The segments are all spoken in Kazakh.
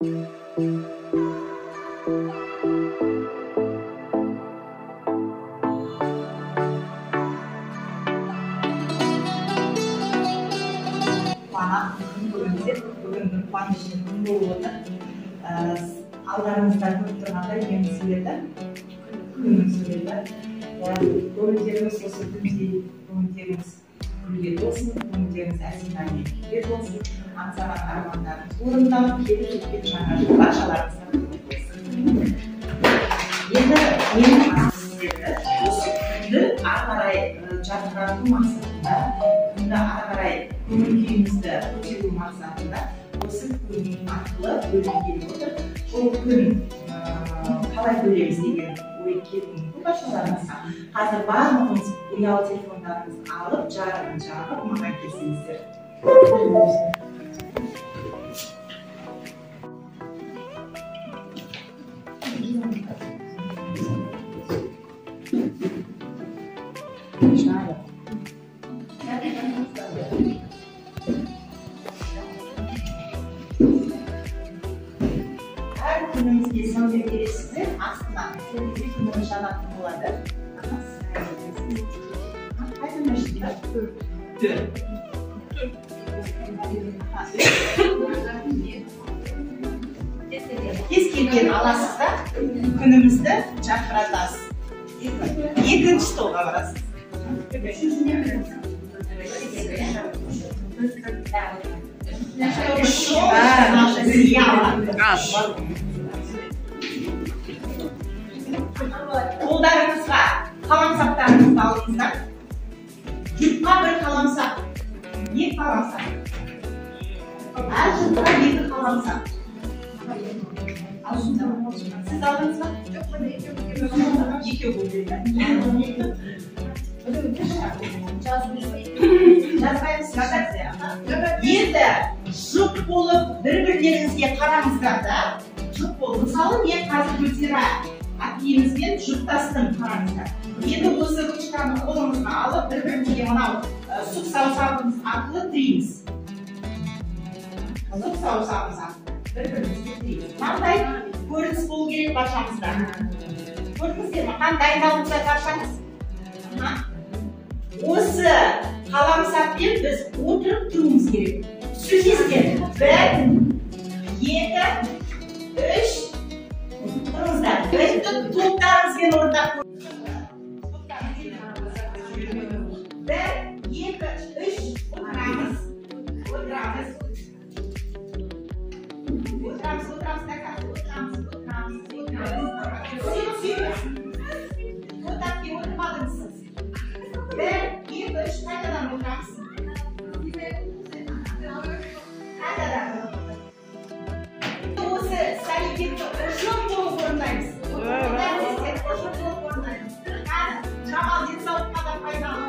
Бүгін бір қуанышты күн болып отыр. Алдарыңызда көріп тұрғандай менің суреті, күннің суреті. Көңілдеріңіз осы күндей, көңілдеріңіз гүлге толсын, көңілдеріңіз әсем әнмен күйге толсын, аңсаған армандарыңыз орындалып, келіп жеткен жаңа жыл баршаларыңызға құтты болсын. Енді менің сіздерді осы күнді ары қарай жарқырату мақсатында, күнді ары қарай көңіл күйімізді көтеру мақсатында осы күн арқылы бөлгім келіп отыр. Бұл күн қалай бөлеміз деген ой келуі мүмкін баршаларыңызға. Қазір барлығыңыз ұялы телефондарыңызды алып, жарығын жағып, маған келсеңіздер. Әр күнімізге сәуле бересіздер, астына сол кезде күніміз жанатын болады. Қай номер шықты? 4. Кез келген аласыз да, күнімізді жарқыратасыз. Екінші столға барасыз. Чтобы солнце наше сияло. Қолдарыңызға қаламсаптарыңызды алыңыздар. Жұпқа бір қаламсап, екі қаламсап. Әр жұпқа екі қаламсап. Сіз алдыңыз ба? Жоқ, екеу болды. Жазбаймыз. Енді жұп болып бір-бірлеріңізге қараңыздар да, жұп болып. Мысалы, мен қазір Гүлзира әпкемізбен жұптастым, қараңыздар. Енді осы ручканы қолымызға алып, бір-бірімізге мынау сұқ саусағымыз арқылы тіреміз. Сұқ саусағымыз арқылы бір-бірімізге тіреміз. Қандай көрініс болу керек баршамызда? Көрдіңіздер ме? Қандай дайындалдыңыздар баршаңыз? Осы қаламсаппен біз отырып тұруымыз керек. Сөйлескен 1, 2, 3, тұрыңыздар. Енді топтарыңызбен орындап 1, 2, 3, отырамыз. Отырамыз. Отырамыз, отырамыз, отырамыз, отырамыз, отырамыз. Сүйіп, отап отырмадыңыз. 1, 2, 3, қайтадан отырамыз. Қайтадан. Осы іс-әрекетті ұжым болып орындаймыз. Ұжым болып орындаймыз. Шамал денсаулыққа да пайдалы.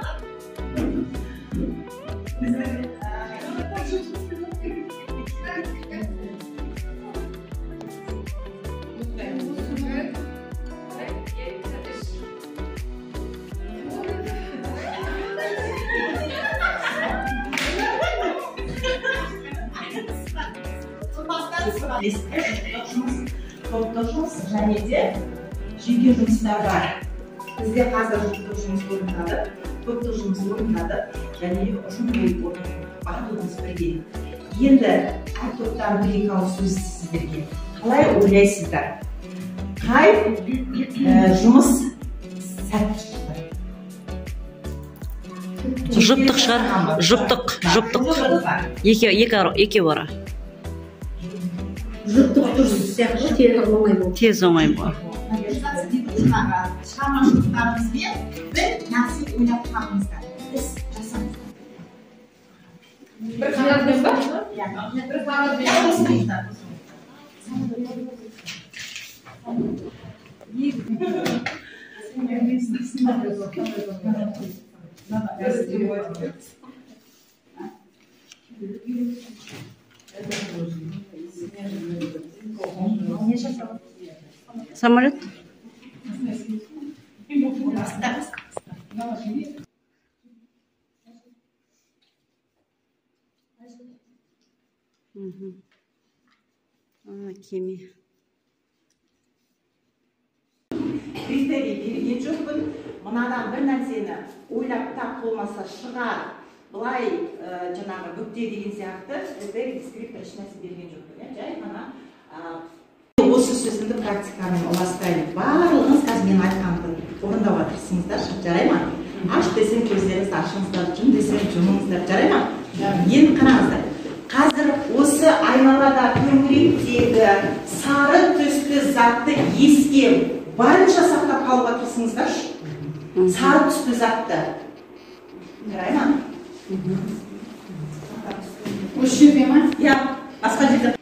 Топтық жұмыс және де жеке жұмыстар бар. Бізде қазір жұптық жұмыс орындады, топтық жұмыс орындады және ұжым болып орындады. Барлығымыз бірге. Енді әр топтан бір екі ауыз сөз сіздерге. Қалай ойлайсыздар? Қай жұмыс сәтті шықты? Жұптық шығар. Жұптық, жұптық. Екеу ара. Жұптық дұрыс сияқты, тез оңай болды. Тез оңай болды. Шығармашылықтарыңызбен бір нәрсе ойлап табыңыздар. Іс жасаңыздар. Бір қағазбен ба? Иә. Бір қағазбен. Самолет? Кеме. Критерий берген жоқпын. Мынадан бір нәрсені ойлап тап, болмаса шығар, былай жаңағы бүкте деген сияқты критерий, дескриптор ешнәрсе берген жоқпын. Иә, жай ғана осы сөзімді практикамен ұластырайын. Барлығыңыз қазір менің айтқанымды орындауға тырысыңыздаршы, жарай ма? Аш десем көздеріңізді ашыңыздар, жұм десем жұмыңыздар, жарай ма? Енді қараңыздар. Қазір осы айналада төңіректегі сары түсті затты еске барынша сақтап қалуға тырысыңыздаршы. Сары түсті затты. Жарай ма? Осы жерде ма? Иә, басқа жерде.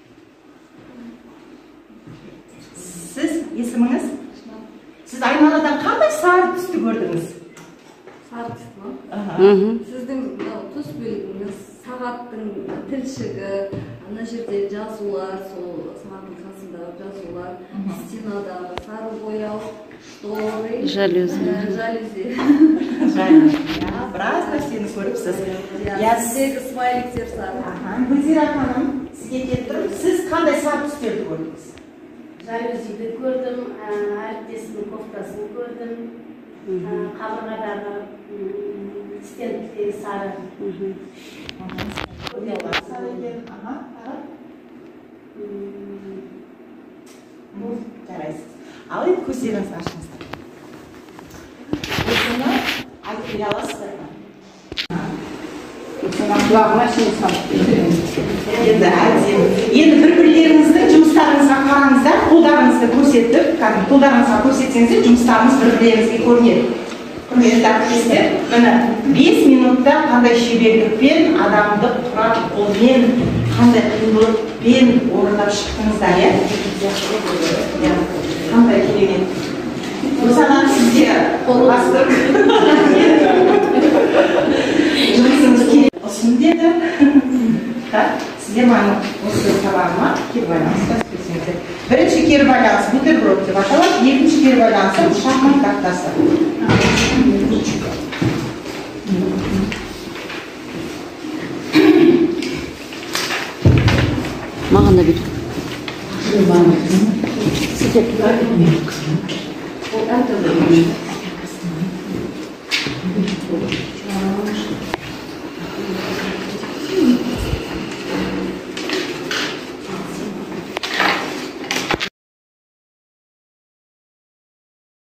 Сіз есіміңіз? Сіз айналадан қандай сары түсті көрдіңіз? Сары түсті ма? Сіздің мынау түс белгіңіз, сағаттың тілшігі, ана жерде жазулар, сол сағаттың қасындағы жазулар, стенадағы сары бояу, шторы, Жалюзи. Жалюзи. Жалюзи. Иә, біраз нәрсені көріпсіз. Иә, сіздегі смайликтер сары. Гүлзира ханым, сізге келіп тұрмын. Сіз қандай сары түстерді көрдіңіз? Жалюзиді көрдім, әріптесімнің кофтасын көрдім, қабырғадағы стендтегі сары. Бояулар сары екен. Аха, тағы? Жарайсыз. Ал енді көздеріңізді ашыңыздар. Осыны айтып бере аласыздар ма? Құлағыма шейін салып. Енді әдемі. Енді бір-бірлеріңіздің жұмыстарыңызға қараңыздар, қолдарыңызды көрсетіп, кәдімгі қолдарыңызға көрсетсеңіздер, жұмыстарыңыз бір-бірлеріңізге көрінеді. Құрметті әріптестер, міне 5 минутта қандай шеберлікпен адамды құрап қолмен қандай қиындықпен орындап шықтыңыздар, иә? Иә, қандай керемет. Осыған сізге бастық. Жұмысыңыз керек. Ұсын деді. Сіздер маған осы сабағыма кері байланыс жазып берсеңіздер. Бірінші кері байланыс бутерброд деп аталады, екінші кері байланысы шахмат тақтасы. Маған да бер. Ол әртүрлі.